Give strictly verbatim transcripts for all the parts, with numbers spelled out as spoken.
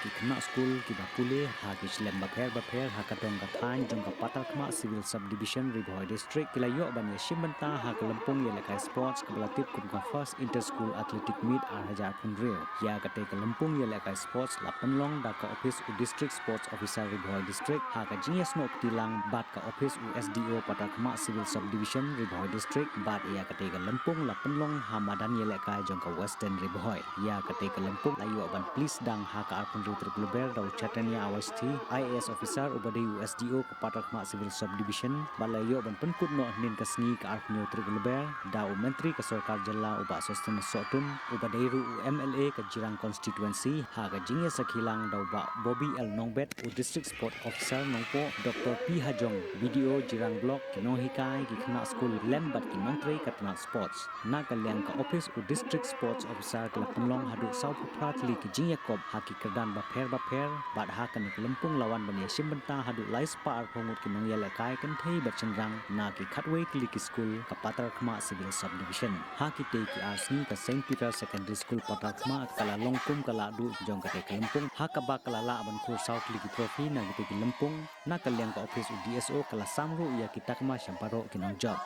Khynnah skul kiba pule ha ki shlem bapher bapher ha ka dong ka thaiñ jong ka Patarkhmah Civil Subdivision, Ri Bhoi District, ki la ïoh ban ïashim bynta ha ka lympung ïalehkai sports kaba la tip kum ka First Inter School Athletic Meet ar hajar arphew hynriew. Ïa katei ka lympung ïalehkai sports la pynlong da ka ophis u District Sports Officer Ri Bhoi District ha ka jingïasnoh kti lang bad ka ophis u S D O Patarkhmah Civil Subdivision, Ri Bhoi District, bad ïa katei ka lympung la pynlong ha madan ïalehkai jong ka Western Ri Bhoi. Ïa katei ka lympung la ïoh ban plie sdang ha ka arphew hynriew tarik Lber da u Chaitanya Awasthi, I A S officer uba dei u S D O ka Patarkhmah Civil Subdivision, bad la ïoh ban pynkut noh hynnin ka sngi ka arphew hynñiew tarik Lber da u Myntri ka Sorkar Jylla u Bah Sosthenes Sohtun, uba dei ruh u M L A ka Jirang Constituency, ha ka jingïasakhi lang da u Bah Bobby L Nongbet, u District Sport Officer Nongpoh, Doctor P Hajong, B D O Jirang Block, ki nonghikai, ki khynnah skul lem bad ki nongtrei ka tnat sports. Na ka liang ka ophis u District Sports Officer ka la pynlong haduh sawphew phra tylli ki jingïakop ha ki kyrdan bapher bapher, bad ha kane ka lympung la wan ban ïashim bynta haduh lai spah arphew ngut ki nongïalehkai kynthei bad shynrang na ki khatwei tylli ki skul ka Patarkhmah Civil Subdivision. Ha kitei ki ar sngi ka Saint Peter Secondary School Patarkhmah ka la long kum ka lahduh jong katei ka lympung, ha kaba ka la lah ban khur saw tylli ki trophy na kitei ki lympung. Na ka liang ka ophis u D S O ka la sam ruh ïa ki takma sha baroh ki nongjop.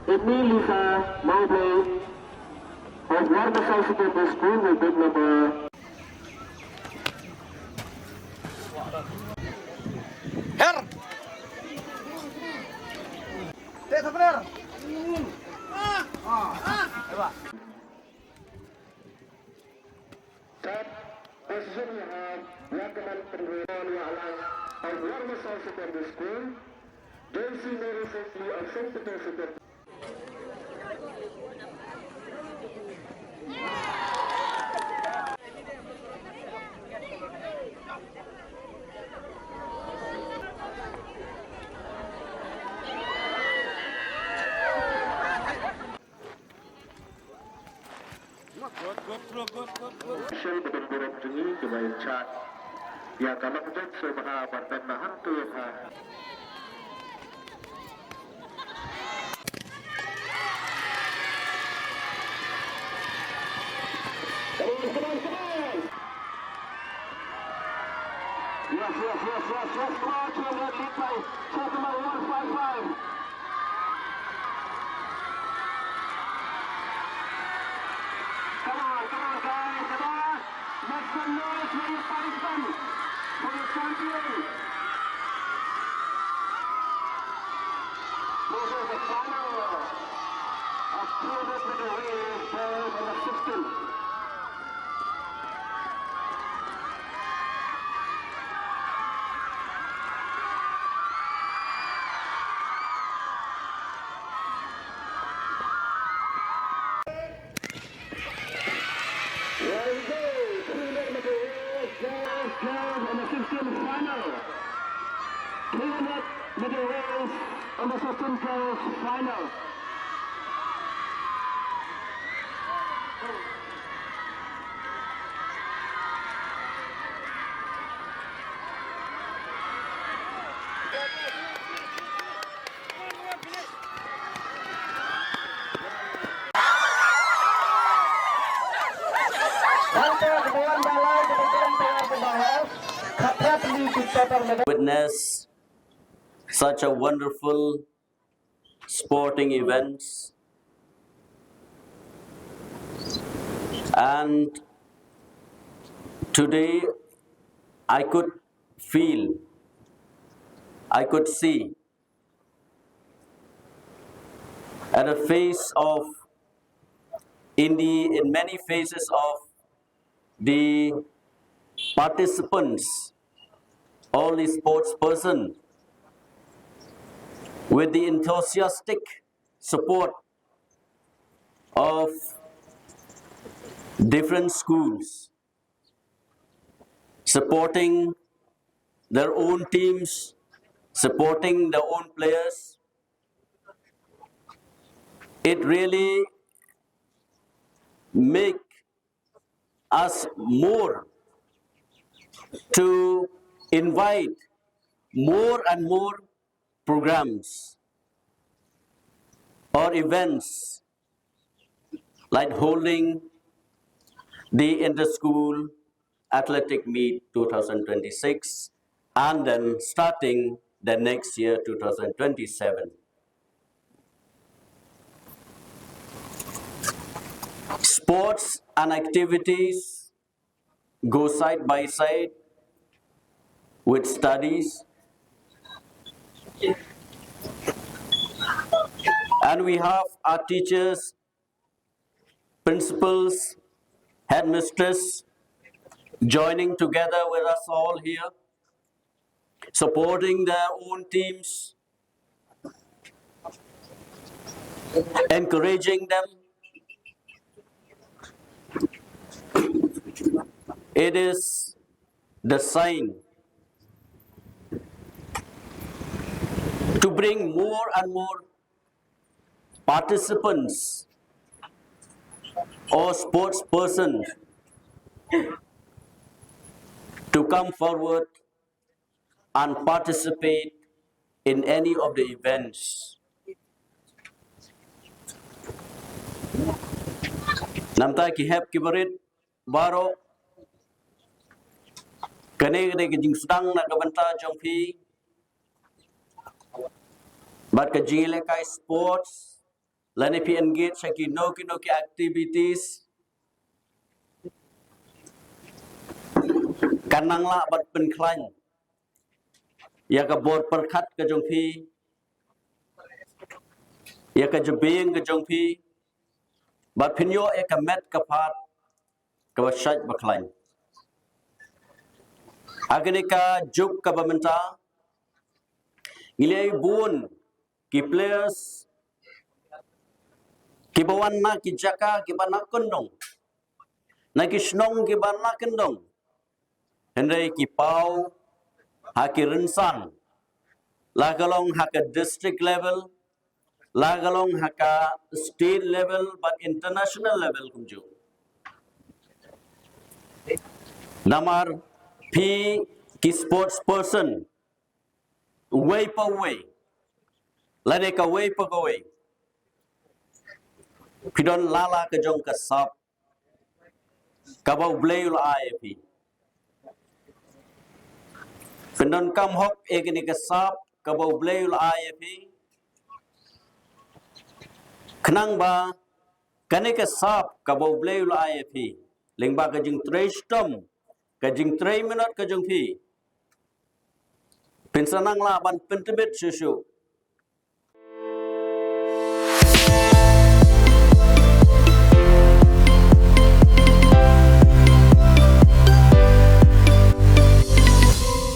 Amy Lisa Mowbray of Warmasa Secondary School with bib number. Her. Te thapner. Ah. Ah. Ewa. Sub position we have Yakaman Pynroi Yalang of Warmasa Secondary School, J C Mary Safety of Saint Peter Secondary. Good, good, good, good, good, good. Shel ba don burom jong ngi kiba in charge ïa ka long jong sngewbha ban don na hangto ïa pha. Come on, come on, come on. Yes, yes, yes, yes, yes. Come on, team, lead by Fatima, one five five. Come on, come on, guys, come on. Make some noise for your participant, for your champion. This is the final of two hundred meter relay, boys under sixteen. There we go. Two hundred meter relay, girls, girls, under sixteen final. Two hundred meter relay, under sixteen girls final. Witness such a wonderful sporting events. And today I could feel, I could see at the face of, in the, in many faces of the participants, all the sports person, with the enthusiastic support of different schools, supporting their own teams, supporting their own players. It really make us more to invite more and more programs or events like holding the inter-school athletic meet two thousand twenty-six, and then starting the next year, two thousand twenty-seven. Sports and activities go side by side with studies. And we have our teachers, principals, headmistress joining together with us all here, supporting their own teams, encouraging them. It is the sign to bring more and more participants or sports person to come forward and participate in any of the events. Namta ki hep ki barit baroh, kane ka dei ka jingsdang na ka bynta jong phi bad ka jingïalehkai sports, lane phi engage ha kino kino ki activities, kan nang lah ban pynkhlaiñ ïa ka bor pyrkhat ka jong phi, ïa ka jabieng ka jong phi, bad phin ïoh ïa ka met ka phad kaba shait ba khlaiñ. Ha kane ka juk kaba mynta, ngi la ïohi bun ki players kiba wan na ki jaka kiba na kyndong, na ki shnong kiba na kyndong, hynrei ki paw ha ki rynsan, la ka long ha ka district level, la ka long ha ka state level bad international level kumjuh. Namar phi ki sports person, uwei pa uwei, lane kawei pa kawei, phi don lala ka jong ka sap kaba U Blei u la ai ïa phi. Phin donkam hok ïa kane ka sap kaba U Blei u la ai ïa phi, khnang ba kane ka sap kaba U Blei u la ai ïa phi, lyngba ka jingtrei shitom, ka jingtrei minot ka jong phi, phin sa nang lah ban pyntbit shuh shuh